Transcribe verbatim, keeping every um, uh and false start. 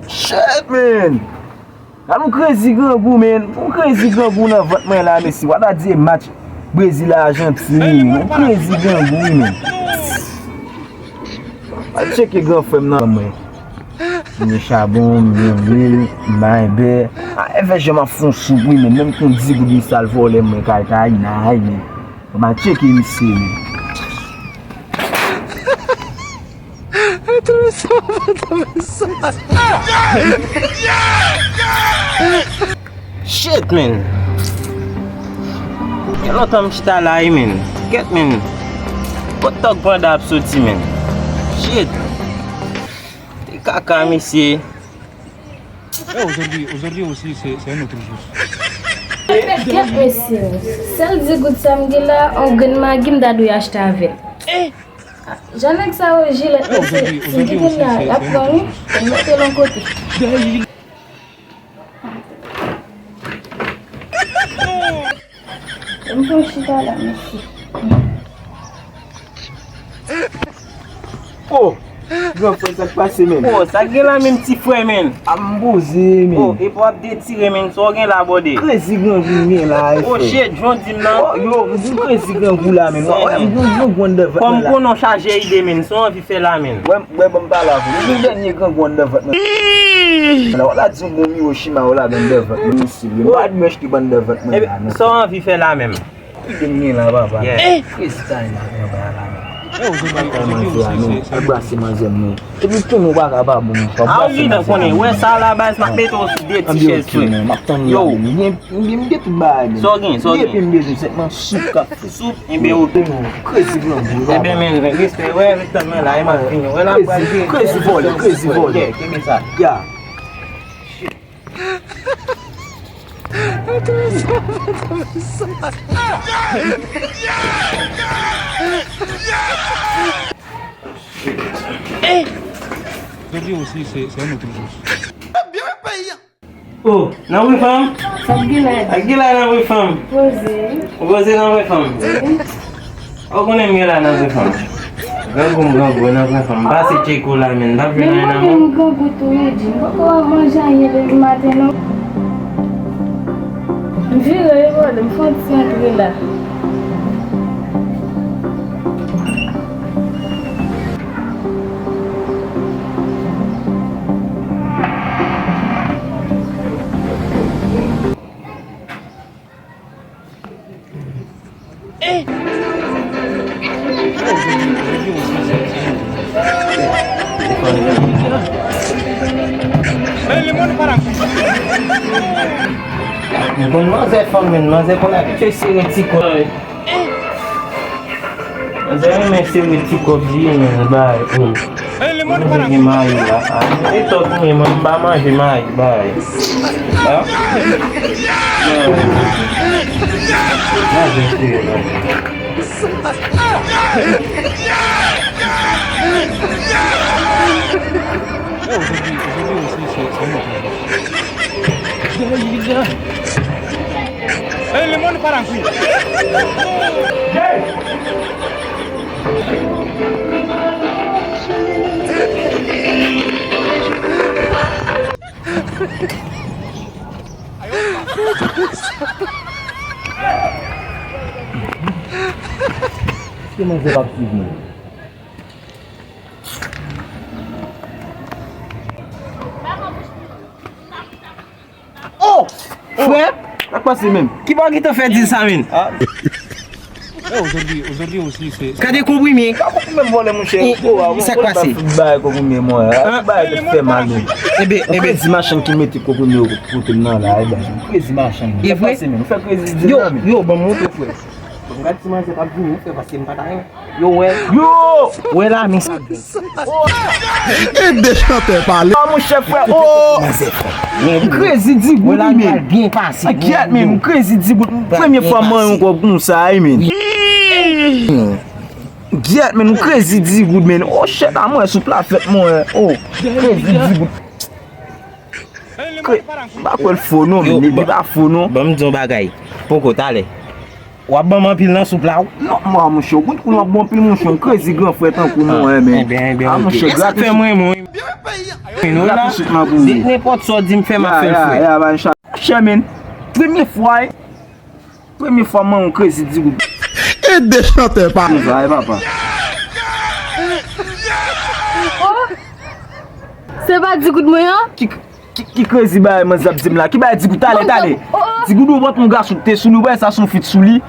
Shit, man! Gad yon krezi grangou, man. Yon krezi grangou nan vant mwen la, mesye. W ap di match Brezil ak Ajantin, man. Yon krezi grangou, wi, man. Al tcheke gran frè m nan mwen. M gen chabon, m gen lwil, m bay bè. A, evè jan m ap fè yon soup, wi, man. Menm kon di goud m sal vòlè mwen kay kay, nay, man. M al tcheke misye, man. Shit, man. Gen lontan m chita la, wi, man. Kèt, man. Kot Tòg Panda ap soti, man? Shit. Te kaka, mesye. Eh, aujourd'hui, aujourd'hui aussi, c'est, c'est un autre jour. Kèt, mesye. Sèl di goud sa m gen la, yon grenn magi m ta dwe achte avè l. Jan nèg sa yo jilèt, mesye, si m kite l la, y ap pran wi, m mete l yon kote. M pran chita la, mesye. Oh, gran frè, sa k pase, men? Oh, sa k gen la menm, ti frè, men? A, m poze, men. Oh, epi w ap detire, men, sa w gen la, bòde? Krezi grangou m gen la, frè. Oh, shit, jan w di m nan. Oh, yo, m di w krezi grangou la, men. Wè, m gen yon grangou anndan vant mwen la. Kòm konnen w chaje ide, men, sa w anvi fè la, men? Wè, wè, ban m pale avè w. M gen dènye grangou anndan vant mwen la. Wè la, di yon bon Hiroshima, wè la, anndan vant mwen, mesye. M pa dwe achte anndan vant mwen la, non. Sa w anvi fè la, menm? Kite m gen la, papa. Yeah. Krezi ta yon anba la, men. Papa manzè a, non. Al brase manzè m, non. Epi tounen w pa ka pa bon, papa. A, w gentan konnen. Wè sa la, baz, m ap mete w sou de ti chèz, frè. M ap tann ou la, men. M gen, m gen tout bagay, men. Sa w gen, sa w gen? Depi m bezwen sèlman soup k ap fèt. Soup, enben, oke. Krezi grangou, papa. Enben, men, respè, wè, ret tann mwen la, e m ap vini. Wè la, pral vini. Krezi vòlè, krezi vòlè. Yeah, kenbe sa. Ya. Jodi osi, se, se yon lòt jou. Oh, nan wi fanm? Sa k gen la? Sa k gen la nan wi fanm? Poze. Ou poze nan wi fanm? Wi. Ou konnen m gen la nan vre fanm. Grangou m grangou nan vre fanm. M pase tcheko la, men m t ap jwenn anyen nan men w. Men mwen menm grangou tou wi, Jim. M poko manje anyen depi maten non. M vire wi, bòdè, m fè yon ti antre la. M konn manzè fanm, men manzè konn abitye sere ti kòb. Manzè renmen sere ti kòb li, men bay. Mwen gen mayi la. Ah, e tòt mwen, mwen m pa manje mayi, bay. Ah? Manje sere la. Èske manzè p ap swiv nou? Oh! Frè? Sa k pase menm? Ki bò ki te fè di sa, men? Ah. Gade konprime. Ka konprime vòlè, monchè. Sa k pase? Bay konprime, mwen. Bay fè mal, men. Ebe, ebe. Di machann ki mete konprime yo kote m nan la, ebe. Krezi machann. E vre? Sa k pase, men? Ou fè krezi di nan, men. Yo, yo, ban m montre, frè. Bon, gad ti manzè k ap vini, frè, paske m pa ta renmen. Yo, wè. Yo! Wè la, men sa. E de chantè pale. Ah, monchè, frè, oh! Manzè, frè. M krezi di goud, men. Byen pase. Gyèt, men, m krezi di goud. Premye fwa m manyen yon kòb konsa, wi, men. Gyèt, men, m krezi di goud, men. Oh, shit, a mwen, soup la fèt, mwen. Oh, krezi di goud. Kre-, m pa kwè l fo non, men li pa fo non. Ban m di yon bagay. Poko talè. W ap ban m anpil nan soup la wi. Non, mwa monchè, ou konn kou l ap bon anpil monchè, yon krezi gran frè tankou mwen, men. Enben, enben, a monchè, e sa k fè m renmen w. Gratis tout nan pou ou. Nenpòt sa w di m fè m ap fè l frè. Ya, ya, ya, ba n chat. Monchè, men, premye fwa, wi. Premye fwa m wè yon krezi di goud. E de chantè pa. Konsa, e papa. Oh! Se pa di goud mwen an? Ki, ki, ki krezi bagay manzè ap di m la? Ki bagay di goud? Talè, talè. Oh, oh. Di goud ou bat yon gason te sou li, ou bay sa son fit sou li.